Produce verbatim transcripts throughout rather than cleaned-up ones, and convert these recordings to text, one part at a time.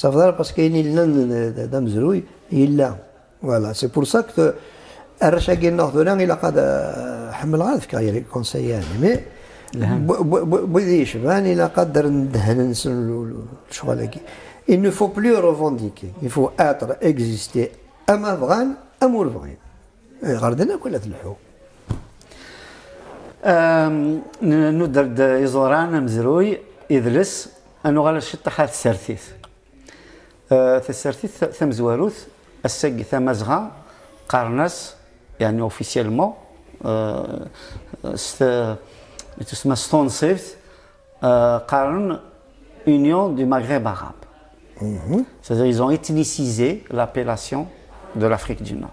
Tafḍar, parce que ayen yellan d, d, d amezruy, yella. Voilà, c'est pour ça que arrac-agi-nneɣ tura ilaq ad, euh, ḥemmleɣ ad fkeɣ yir conseil-ani, mais bu- bu- bu- wid yecban ilaq ad rren ddehn-nsen l- l- lecɣal-agi. Il ne faut plus revendiquer, il faut être, exister, ama bɣan, ama ur bɣin. Ɣer din akk la tleḥḥu. Nudder-d iẓuran, amezruy, idles, ad nuɣal ciṭṭaḥ ar tsertit. Tasertit tamezwarut, ass-agi Tamazɣa qqaren-as, yeɛni officiellement, s tussma s tunṣibt, qqaren Union du Maghreb arabe. C'est-à-dire, ils ont ethnicisé l'appellation de l'Afrique du Nord.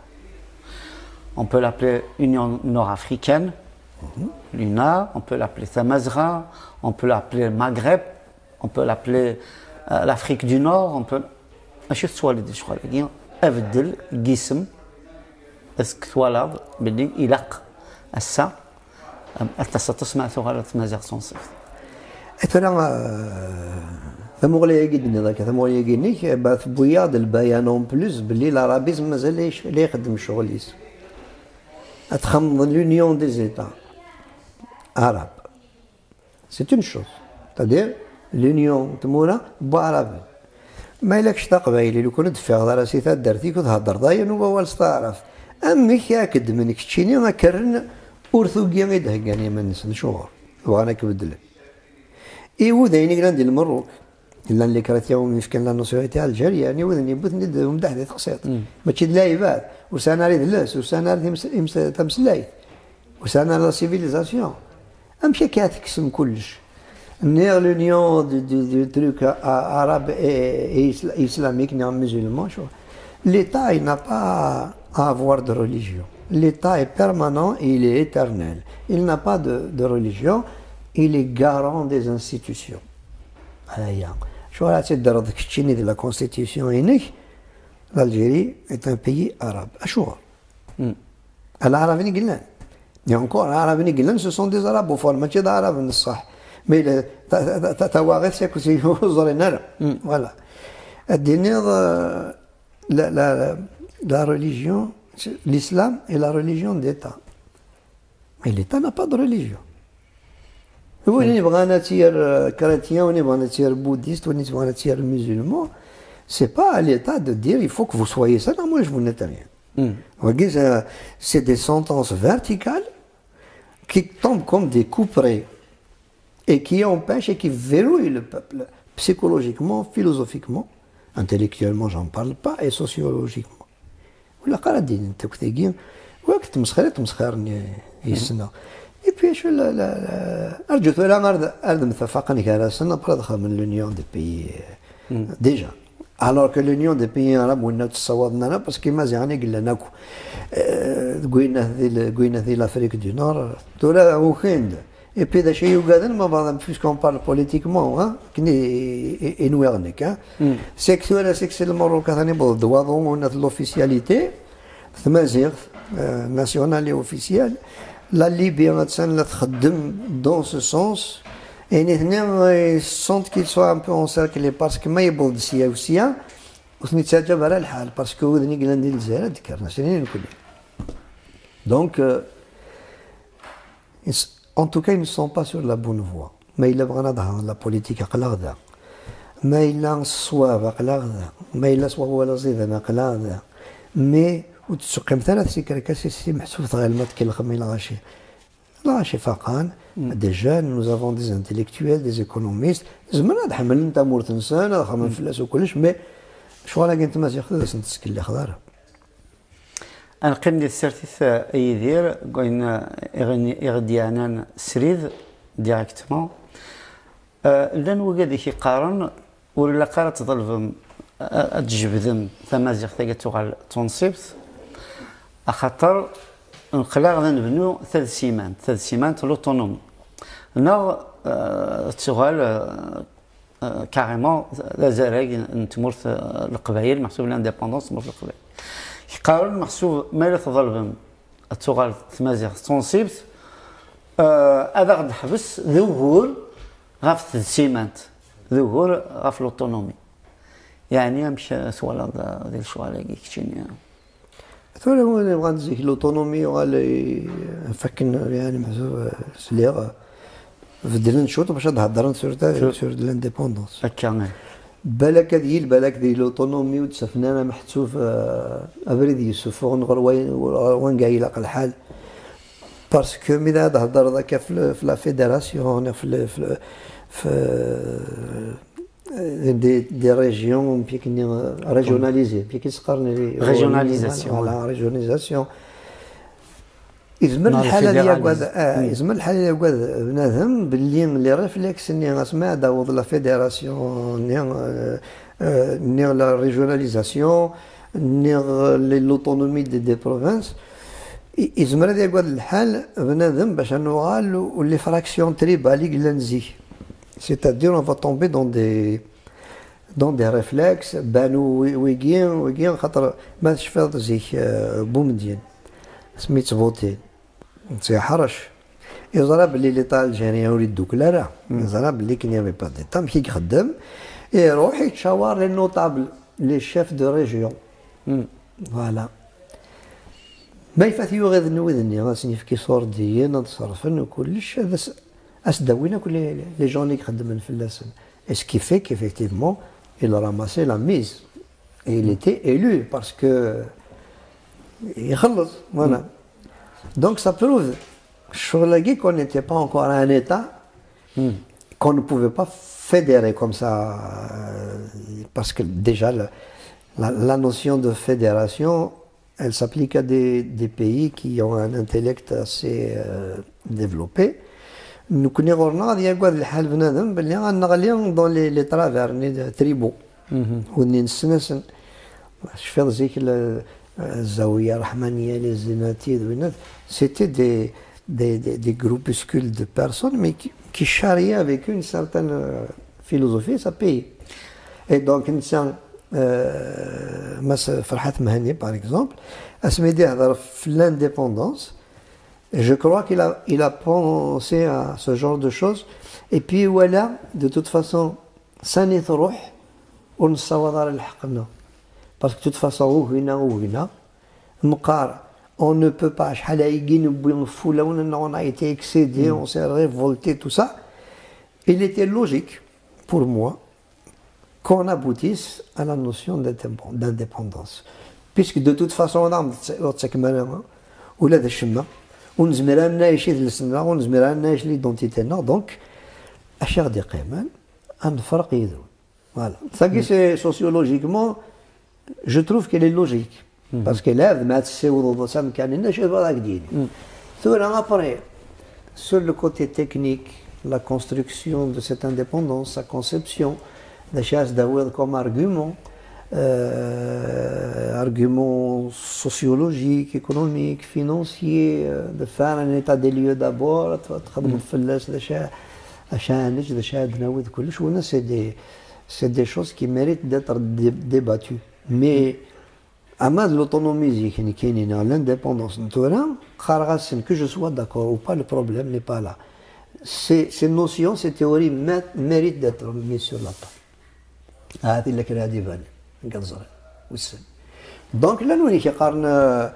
On peut l'appeler Union nord-africaine, l'UNA, on peut l'appeler Tamazra, on peut l'appeler Maghreb, on peut l'appeler euh, l'Afrique du Nord, on peut. Acu tettwaliḍ di ccɣel-agi? Abeddel n yisem, est-ce que twalaḍ belli ilaq ass-a ad taseḍ tasmaɛt tuɣal tmaziɣt tunṣibt? Tura, tamuɣli-agi d-tenniḍ akka, tamuɣli-agi-inek, tewwi-yaɣ-d lbayan en plus belli l'arabisme mazal la ixeddem ccɣel-is. Ad txemmeḍ l'Union des États arabes. C'est une chose. C'est-à-dire l'Union n tmura n waɛraben. Ma yella kečč d aqbayli, lukan ur d-teffiɣeḍ ara si taddart-ik, ur theddreḍ ayen n wawal s taɛrabt, amek ad k-ddmen keččini, ad k-rren ur tugi i d-heggan iman-nsen? Acuɣer? Bɣan ad k-beddlen. I wudayen i yellan di Lmerruk, llan les chrétiens umi fkan la nationalité algérienne, i widen yewwten-id umdaḥ di teqsiṭ. Mačči d lɛibad, ur sɛan ara idles, ur sɛan ara times- imes- tameslayt, ur sɛan ara la civilisation. Amek akka ad tekksem kullec? Nniɣ l'union du, du, du truc arabe et, et islamique, nniɣ musulman, l'État, il n'a pas à avoir de religion. L'État est permanent et il est éternel. Il n'a pas de, de religion, il est garant des institutions. Aya. Acuɣer ad tt-id-terreḍ keččini di la constitution-inek? L'Algérie est un pays arabe. Acuɣer? Ala Araben i yellan. Et encore, Araben i yellan, ce sont des arabophones, mačči d Araben n ṣṣeḥ. Mais tawaɣit, c'est que ur ẓrin ara. Voilà. Ad d-tiniḍ, euh, la, la, la religion, l'islam est la religion d'État. Mais l'État n'a pas de religion. Win yebɣan ad tt-yerr chrétien, win yebɣan ad tt-yerr bouddhiste, win yebɣan ad tt-yerr musulman, c'est pas à l'État de dire il faut que vous soyez ça, non, moi je vous n'êtes rien. Wagi, c'est des sentences verticales qui tombent comme des couperets et qui empêchent et qui verrouillent le peuple psychologiquement, philosophiquement, intellectuellement, j'en parle pas, et sociologiquement. Ur ilaq ara ad d-inint akk tagi, wak tmesxir i tmesxiren yes-neɣ. Et puis acu la, la, la, arǧu tura ar d, ar d-mtafaqen gar-asen, après ad xedmen l'union des pays, euh, déjà. Alors que l'union des pays arabes, winna ur tt-ssawaḍen ara, parce que imaziɣen i yellan akk, euh, deg winna di l-, deg winna di l'Afrique du Nord, tura ukin-d. Et puis d acu i yugaden, ma bɣan, puisqu'on parle politiquement, hein, akken i, i, i nwiɣ nekk, hein. C'est que tura, c'est que c'est le Maroc, atan iwweḍ-d waḍu, on a de l'officialité, tmaziɣt, euh, nationale et officielle. La Libye, attan la txeddem dans ce sens. Et nitni, euh, ils sentent qu'ils sont un peu encerclés, parce que ma yewweḍ-d sya u sya, ur ten-yettaɛǧab ara lḥal, parce que widen i yellan di Lezzayer ad d-kkren, ass-nni nekkni. Donc, euh, ils s-, en tout cas, ils ne sont pas sur la bonne voie. Ma yella bɣan ad hedren la politique, aql-aɣ da. Ma yella ṣṣwab, aql-aɣ da. Ma yella s wawal aẓidan, aql-aɣ da. Mais ur d-tettseqqimet ara tsikerkas-is si Meḥsub, tɣilem ad tkellxem i lɣaci. Lɣaci faqen, des jeunes, nous avons des intellectuels, des économistes. Zemren ad ḥemmlen tamurt-nsen, ad xedmen fell-as u kullec, mais ccɣel-agi n tmaziɣt ur asen-tettkellixeḍ ara. Ad neqqim di tsertit, a Yidir, deg wayen, eh, i ɣ-, i ɣ-d-yeɛnan srid, directement. Eh, llan wigad i k-iqqaren, ur ilaq ara ad tḍelbem, a-, ad tjebdem tamaziɣt-agi ad tuɣal d tunṣibt, axaṭer neql-aɣ d anebnu tadsimant, tadsimant, l'autonomie. Neɣ, eh, ad tuɣal, eh, euh, carrément, d azarag n tmurt, euh, n Leqbayel, meḥsub l'indépendance n tmurt n Leqbayel. Qqaren, meḥsub, ma yella tḍelbem ad tuɣal tmaziɣt d tunṣibt, euh, ad aɣ-d-teḥbes d ugur ɣef tedsimant, d ugur ɣef l'autonomie. Yeɛni amek twalaḍ, eh, di lecɣal-agi keččini? Tura win yebɣan zik l'autonomie yuɣal i-, fakken, yeɛni meḥsub, eh, sliɣ, eh, beddlen cwiṭ bac ad heddren sur ta-, sur l'indépendance. Akka, eh. Balak ad yil, balak di l'autonomie ur d-ttafen ara meḥsub, eh, abrid yessufuɣen ɣer wa-, ɣer wanga ilaq lḥal. Parce que mi d ad heddreḍ akka f l-, f la fédération, neɣ f l-, f l-, f, eh, des, des régions, amek akken, eh, régionalisées, amek akken s-qqaren, régionalisation, voilà, régionalisation. Yezmer lḥal ad yagad, ah, yezmer lḥal ad yagad bnadem belli les réflexes-nni asmi ad d-taweḍ la fédération-nni, euh, euh, neɣ la régionalisation, neɣ l'autonomie des, des provinces, i-, yezmer ad yagad lḥal bnadem bac ad nuɣal u-, les fractions tribales i yellan zik. C'est-à-dire, on va tomber dans des, dans des réflexes, banu wi-, wigi, wigi, xaṭer ma tecfiḍ zik, euh, Boumediene, asmi ttbutin, yeḥrec. Yeẓra belli l'État algérien ur yeddukel ara. Yeẓra belli qu'il n'y avait pas d'État. Amek i ixeddem? Iruḥ yettcawar les notables, les chefs de région. Voilà. Ma ifat yuɣ iḍ n wid-nni, ad sen-yefk iṣurdiyen, ad ṣerfen u kullec, ad as-, ad s-d-awin akk les, les gens i ixeddmen fell-asen. Et ce qui fait qu'effectivement, il ramassait la mise. Et il était élu parce que ixelleṣ, voilà. Donc ça prouve, ccɣel-agi, qu'on n'était pas encore un État, qu'on ne pouvait pas fédérer comme ça, euh, parce que déjà, le, la, la notion de fédération, elle s'applique à des, des pays qui ont un intellect assez, euh, développé. Nekkni ɣur-neɣ ad yagad lḥal bnadem belli ad neɣli dans les, les travers, les tribaux. Win nessen-asen. Tecfiḍ zik le, euh, Zawiya Rahmaniya, les Zenati, d winat, c'était des, des, des, des groupuscules de personnes, mais qui, qui charriaient avec une certaine, euh, philosophie, ça paye. Et donc, netta, euh, Mass Ferhat Mhenni, par exemple, asmi d-ihder f l'indépendance, je crois qu'il a, il a pensé à ce genre de choses. Et puis voilà, de toute façon, sani truḥ, ur nessawaḍ ara lḥeqq-nneɣ. Parce que de toute façon, ugina, ugina, meqqar, on ne peut pas, acḥal ayagi newwi f wulawen-nneɣ, on a été excédé, on s'est révolté, tout ça. Il était logique, pour moi, qu'on aboutisse à la notion d'indépen-, d'indépendance. Puisque de toute façon, ur ɣ-tt-, ur ɣ-ttaken ara ula d acemma, ur nezmir ara ad nɛic idles-nneɣ, ur nezmir ara ad nɛic l'identité-nneɣ, donc, acu i ɣ-d-iqqimen, ad nefreq yid-wen. Voilà. Tagi, c'est sociologiquement, je trouve qu'elle est logique. Parce que là, ma tessiwḍeḍ s amkan-nni, acu ara ak-d-yini. Tura, après, sur le côté technique, la construction de cette indépendance, sa conception, d acu ara s-d-tawiḍ comme argument, euh, argument sociologique, économique, financier, euh, de faire un état des lieux d'abord, ad txedmeḍ fell-as, d acu, acu ara nečč, d acu ara d-nawi, d kullec, wina, c'est des, c'est des choses qui méritent d'être dé-, débattues. Mais, ama d l'autonomie zik nekkini, neɣ l'indépendance n tura, qqareɣ-asen, que je sois d'accord ou pas, le problème n'est pas là. Ces, ces notions, ces théories mé-, méritent d'être mises sur la table. Ahat illa kra ad ibanen, nekk ad ẓriɣ, wissen. Donc, llan win i k-iqqaren, euh,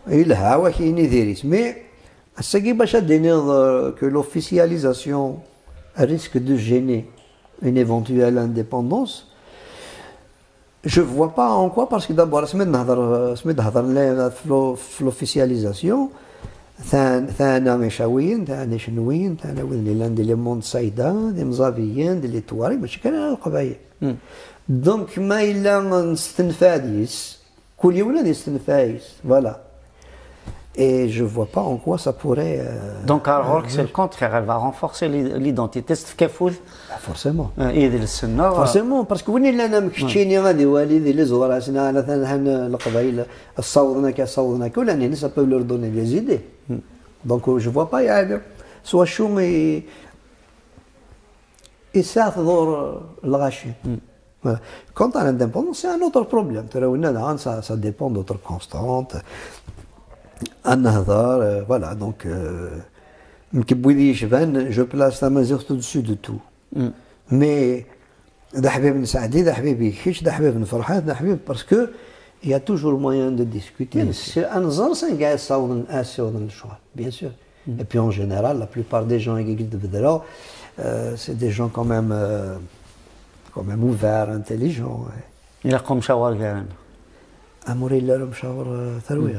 yelha, wa k-yini diri-t. Mais, ass-agi, bac ad d-tiniḍ, euh, que l'officialisation risque de gêner une éventuelle indépendance, je vois pas en quoi, parce que d'abord, asmi d-nehder, asmi d-hedren la, f l'o-, f l'officialisation, tan-, tana icawiyen, tana icenwiyen, tana widen yellan di les mondes saïda, d imẓabiyen, d les touareg, mačči kan ala leqbayel. Donc, ma yella nestenfa-d yis, kul yiwen ad yestenfa yis, voilà. Et je vois pas en quoi ça pourrait, euh, Donc, ar ɣur-k, c'est le contraire, elle va renforcer l'i-, l'identité, s tefka afud, ah, forcément, euh, i yidles-nneɣ. Forcément, parce que win yellan am keččini ad iwali di les ɣur-as, neɣ ala tanhan, euh, leqbayel, ssawḍen akka, ssawḍen akka, ula nini, ça peut leur donner des idées. Donc, euh, je vois pas, yeɛni, s wacu i, i tesɛa tḍur, euh, lɣaci. Voilà. Quant à l'indépendance, c'est un autre problème. Tura winna daɣen, ça, ça dépend d'autres constantes. Ad nehder, euh, voilà, donc, euh, nekk n wid yecban, je place tamaziɣt au-dessus de tout. Mais d aḥbib n Saɛdi, d aḥbib i kečč, d aḥbib n Ferḥat, d aḥbib, parce que il y a toujours moyen de discuter. Bien C'est un sens, un gars, ça, on a, on a le choix, bien sûr. Et puis en général, la plupart des gens qui de Bedra, euh, c'est des gens quand même, euh, quand même ouverts, intelligents. Ilaq umcawar gar-aneɣ. Amur illa umcawar, euh, terwi.